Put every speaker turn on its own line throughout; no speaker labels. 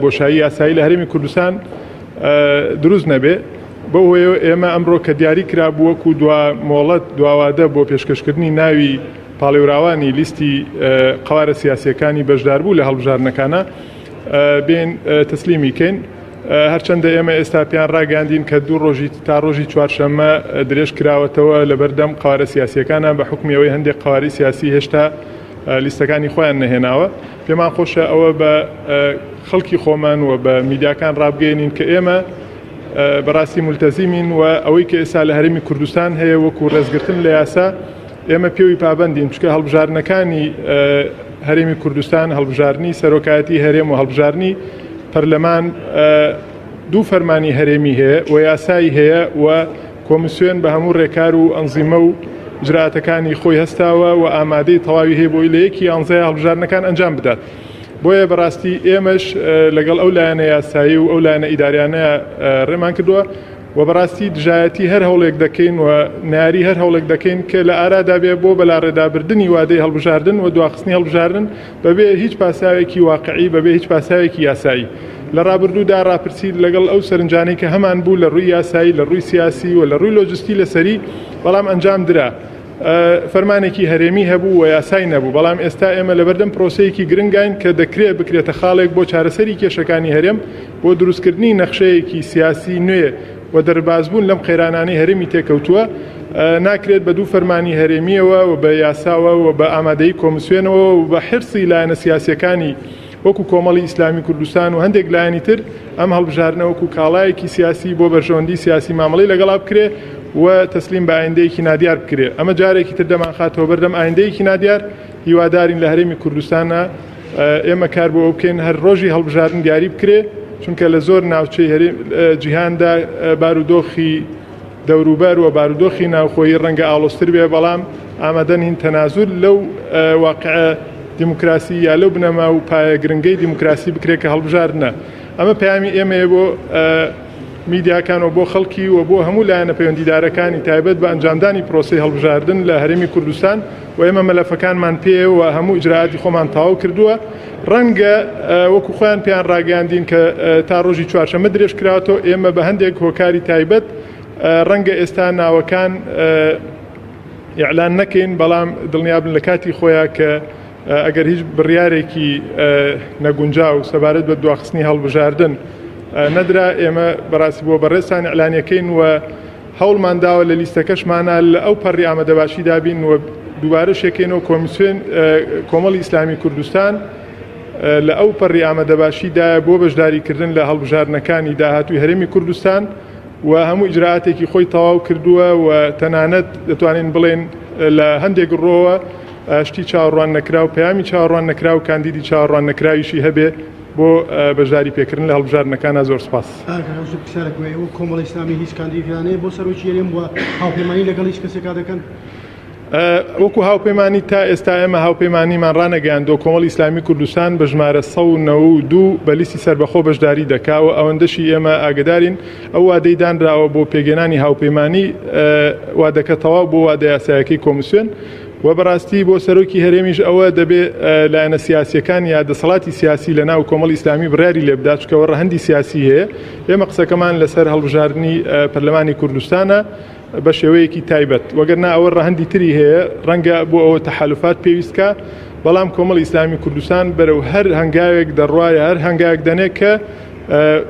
بۆشایی یاسایی لە هەرێمی کوردستان دروست نەبێ. بەو هۆیەوە ئێمە ئەمڕۆ کە دیاری کرابوو وەکو دوا مۆڵەت، دوا وادە بۆ پێشکەشکردنی ناوی پاڵێوراوانی لیستی قەوارە سیاسییەکانی بەشداربوو لە هەڵبژاردنەکانە بێین تەسلیمی کەین. هەرچەندە ئێمە ئێستا پێیان ڕاگەیاندین کە دوو ڕۆژی تا ڕۆژی چوارشەممە درێژ کراوەتەوە لەبەردەم قەوارە سیاسییەکانە بە حوکمی ئەوەی هەندێک قەوارەی سیاسی هێشتا لیستەکانی خۆیان نەهێناوە. پێمان خۆشە ئەوە بە خەڵکی خۆمان و بە میدیاکان ڕابگەیەنین کە ئێمە بەڕاستی مولتەزیمین و ئەوەی کە ئێستا لە هەرێمی کوردستان هەیە وەکو ڕێزگرتن لە یاسا ئێمە پێوی پابەندین، چونکە هەڵبژاردنەکانی هەرێمی کوردستان، هەڵبژاردنی سەرۆکایەتی هەرێم و هەڵبژاردنی پەرلەمان دوو فەرمانی هەرێمی هەیە و یاسایی هەیە و کۆمیسیۆن بە هەموو ڕێکار و ئەنزیمە و ئیجرائاتەکانی خۆی هەستاوە و ئامادەی تەواوی هەیە بۆی لە یەکی یانزەیە هەڵبژاردنەکان ئەنجام بدات. بۆیە بەڕاستی ئێمەش لەگەڵ ئەو لایەنە یاسایی و ئەو لایەنە ئیداریانە ڕێمان کردووە و بەڕاستی دژایەتی هەر هەوڵێک دەکەین و ناری هەر هەوڵێک دەکەین کە لە ئارادا بێ بۆ بەلاڕێدابردنی وادەی هەڵبژاردن و دواخستنی هەڵبژاردن بەبێ هیچ پاساوێکی واقعی، بەبێ هیچ پاساوێکی یاسایی. لە ڕابردوودا ڕاپرسی لەگەڵ ئەو سەرنجانەی کە هەمان بوو لە ڕووی یاسایی، لە ڕووی سیاسی و لە ڕووی لۆجستی لەسەری، بەڵام ئەنجام درا. فەرمانێکی هەرێمی هەبوو و یاسای نەبوو، بەڵام ئێستا ئێمە لەبەردەم پرۆسەیەکی گرنگاین کە دەکرێت بکرێتە خاڵێک بۆ چارەسەری کێشەکانی هەرێم، بۆ دروستکردنی نەخشەیەکی سیاسی نوێ و دەربازبوون لەم قەیرانانەی هەرێمی تێکەوتووە. ناکرێت بە دوو فەرمانی هەرێمییەوە و بە یاساوە و بە ئامادەیی کۆمسیۆنەوە و بە حرصی لایەنە سیاسییەکانی وەکو کۆمەڵی ئیسلامی کوردستان و هەندێک لایەنی تر ئەم هەڵبژاردنە وەکو کاڵایەکی سیاسی بۆ بەرژەوەندی سیاسی مامەڵەی لەگەڵا بکرێ و تەسلیم بە ئایندەیەکی نادیار بکرێ. ئەمە جارێکی تر دەمانخاتەوە بەردەم ئایندەیەکی نادیار. هیوادارین لە هەرێمی کوردستانا ئێمە کار بۆ ئەوە بکەین هەر ڕۆژی هەڵبژاردن دیاری بکرێ، چونکە لە زۆر ناوچەی جیهاندا بارودۆخی دەوروبەر و بارودۆخی ناوخۆیی ڕەنگە ئاڵۆزتر بێ، بەڵام ئامادە نین تەنازول لەو واقعە دیموکراسی یا لەو بنەما و پایە گرنگەی دیموکراسی بکرێت کە هەڵبژاردنە. ئەمە پەیامی ئێمەیە بۆ میدیاکان و بۆ خەڵکی و بۆ هەموو لایەنە پەیوەندیدارەکانی تایبەت بە ئەنجامدانی پرۆسەی هەڵبژاردن لە هەرێمی کوردستان و ئێمە مەلەفەکانمان پێیە و هەموو ئیجرائاتی خۆمان تەواو کردووە. ڕەنگە وەکو خۆیان پێیان ڕاگەیاندین کە تا ڕۆژی چوارشەممە درێژکراوەتەوە، ئێمە بە هەندێک هۆکاری تایبەت ڕەنگە ئێستا ناوەکان ئیعلان نەکەین، بەڵام دڵنیابن لە کاتی خۆیان کە ئەگەر هیچ بڕیارێکی نەگونجاو سەبارەت بە دواخستنی هەڵبژاردن نەدرا، ئێمە بەڕاستی بۆ بەڕێزتان ئیعلانیەکەین و هەوڵمان داوە لە لیستەکەشمانا لە ئەو پەڕی ئامادەباشیدا بین و دووبارە شێکەینەوە کۆمیسیۆن کۆمەڵی ئیسلامی کوردستان لە ئەو پەڕی ئامادەباشیدایە بۆ بەشداریکردن لە هەڵبژاردنەکانی داهاتووی هەرێمی کوردستان و هەموو ئیجرائاتێکی خۆی تەواو کردووە و تەنانەت دەتوانین بڵێین لە هەندێک ڕۆوە شتی چاوەڕوان نەکراو، پەیامی چاوەڕوان نەکراو، کاندیدی چاوەڕوان نەکراویشی هەبێ بۆ بەشداری پێکردن لە هەڵبژاردنەکانا. زۆر سوپاس.
کاک ڕەوشت پرسیارێکم هەیە، ئێوە کۆمەڵی ئیسلامی هیچ کاندیدێکتان هەیە بۆ سەرۆکی هەرێم و هاوپەیمانی لەگەڵ هیچ کەسێکا دەکەن؟
وەکو هاوپەیمانی تا ئێستا ئێمە هاوپەیمانیمان ڕانەگەیاندووە، کۆمەڵی ئیسلامی کوردستان بە ژمارە 192 بە لیستی سەربەخۆ بەشداری دەکا و ئەوەندەشی ئێمە ئاگدارین ئەو وادەی دانراوە بۆ پێکهێنانی هاوپەیمانی وادەکە تەواو بۆ وادە یاسایەکەی کۆمیسیۆن و بەڕاستی بۆ سەرۆکی هەرێمیش ئەوە دەبێ لایەنە سیاسیەکان یا دەسەڵاتی سیاسی لە ناو کۆمەڵی ئیسلامی بڕیاری لێ بدات، چونکە ڕەهەندی سیاسی هەیە. ئێمە قسەکەمان لەسەر هەڵبژاردنی پەرلەمانی کوردستانە بە شێوەیەکی تایبەت، وەگەرنا ئەوە ڕەهەندی تری هەیە، ڕەنگە بۆ ئەوە تەحالوفات پێویست کا، بەڵام کۆمەڵی ئیسلامی کوردستان بەرەو هەر هەنگاوێک دەڕوا یا هەر هەنگاوێک دەنێ کە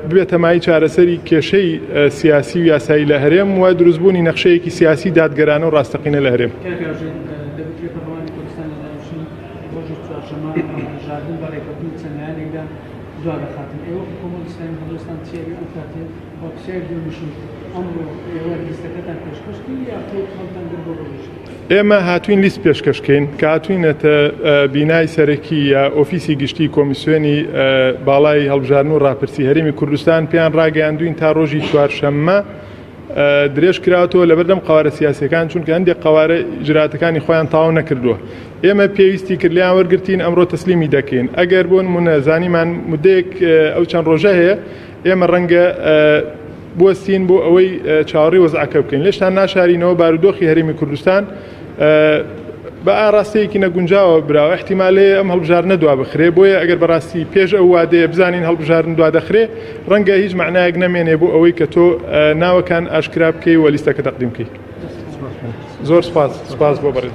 ببێتە مایەی چارەسەری کێشەی سیاسی و یاسایی لە هەرێم و دروستبوونی نەخشەیەکی سیاسی دادگەرانە و ڕاستەقینە لە هەرێم.
کاک ئاژێن، دەگوترێ پەرلەمانی کوردستان لە دانیشتنی ڕۆژی چوارشەممە هەڵبژاردن بە ڕێککەوتنی چەند لایەنێکدا دوا دەخاتن. ئێوە وەکو کۆمەڵی ئیسلامی هەڵوێستان چییە ئەبێ ئەو کاتێ و پرسیاری دووەمیشم ئەمڕۆ ئێوە لیستەکەتان پێشکەش کرد یاخود هەڵتان گرت بۆ ڕۆژی شەممە؟
ئێمە هاتووین لیست پێشکەش کەین، کە هاتووینەتە بینای سەرەکی یا ئۆفیسی گشتی کۆمیسیۆنی باڵای هەڵبژاردن و ڕاپرسی هەرێمی کوردستان پێیان ڕاگەیاندووین تا ڕۆژی چوارشەممە درێژ کراوەتەوە لەبەردەم قەوارە سیاسیەکان، چونکە هەندێک قەوارە ئیجراتەکانی خۆیان تەواو نەکردووە. ئێمە پێویستی کرد لێیان وەرگرتین، ئەمڕۆ تەسلیمی دەکەین. ئەگەر بۆ نمونە زانیمان مدەیەک ئەو چەند ڕۆژە هەیە، ئێمە ڕەنگە بوەستین بۆ ئەوەی چاوەڕێی وەزعەکە بکەین. لێشتان ناشارینەوە بارودۆخی هەرێمی کوردستان بە ئاراستەیەکی نەگونجاوە براوە، ئیحتیمال هەیە ئەم هەڵبژاردنە دوا بخرێ، بۆیە ئەگەر بەڕاستی پێش ئەو وادەیە بزانین هەڵبژاردن دوا دەخرێ، ڕەنگە هیچ مەعنایەک نەمێنێ بۆ ئەوەی کە تۆ ناوەکان ئاشکرا بکەی و لیستەکە تەقدیم بکەی. زۆر سوپاس، سوپاس بۆ بەڕێز.